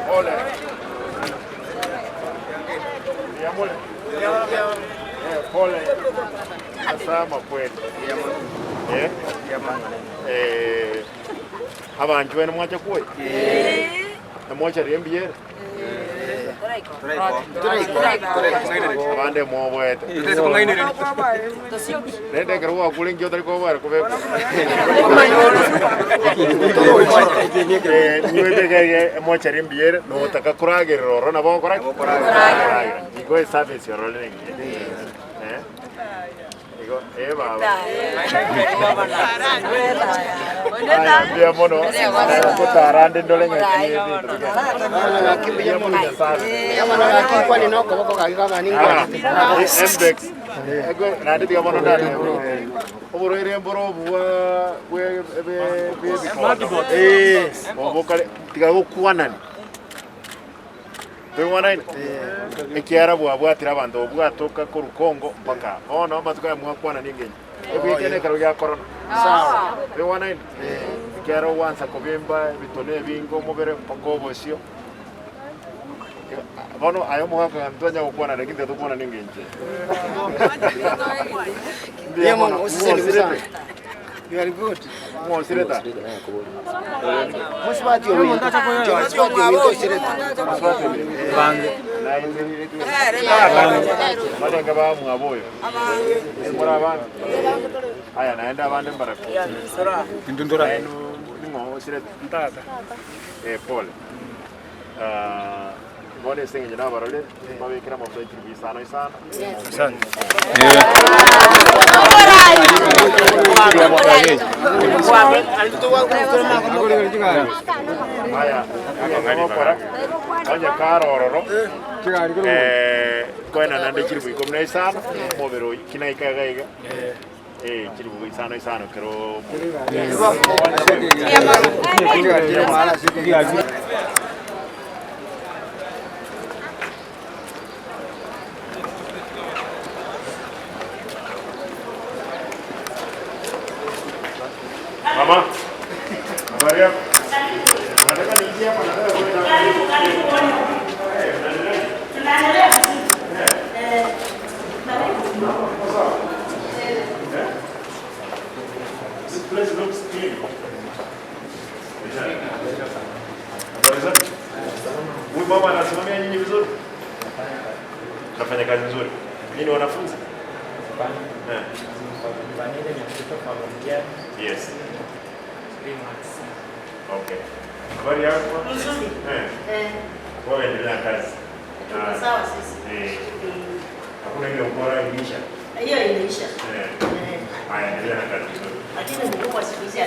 Pole. Mbuya more? Eh, pole. Ase amakweri. Eh? Eh, abanchwa bene mwacha kwoyia? Emochari embuya ere? Abande moboete. Rende ekero gwakure nki otari koboera kobekwa. Eh, niwete gege emochari embuya ere, notaka koragerera oro nabo ogokora ki? Koragera. Igo eservice ororo nengiya. Eh? Igo, eh baba. Aya, mbuya mono. Gotara nde ndore ng'aki ebinto bigende. Mbuya mono Nyasae. Ah, Mbex. Ego, naende tiga bono ndatebe. Oborwaire mboro obu bwa bwe ebe- bw'ebikondo. Eh, obo kare tiga gokwanani. Toigwanaine? Ekiagera bwabwatire abanto obwo bwatoka korwa Congo mpaka aa. Bono amatuko aya mwakwanania engencho. Egoika nekero gia korona. Toigwanaine? Ekiagera ogwansa kobimba ebitone ebinge omobere mpaka obosio. Bono aye omogaka gani twanya gokwana lakini tiga tokwanane engencho eye. Mbuya mono. Mwosirete? You are good. Mwosirete? Mosubati ominto. Mosubati ominto osirete. Barenge bamwabo oyo. Muri abande. Aya naende abande mbarabwo. Naende ning'o osirete? Eh, pole. Ah, bono ase eng'encho nabarorire, mbabekere amafuta ya chilifu isano isano. Aya, gokora onye kare ororo eh, koena naende chilifu ikomi na isano omobere oyio kina ika iga iga eh, chilifu isano isano kero Mama, habari yako? Nataka niingie hapa nataka kwenda. Eh, unaendelea? Eh. Eh? This place looks clean. Habari zenu? Huyu mama anasimamia nyinyi vizuri? Nafanya kazi nzuri. Nyinyi ni wanafunzi? Eh. Yes. Okay. Habari yako? Nzuri. Eh. Eh, Wewe endelea na kazi. tuko sawa sisi. Eh. Hakuna ile ukora ilisha. Hiyo iliisha. Eh. Eh, Haya, endelea na kazi nzuri. Lakini mkubwa siku hizi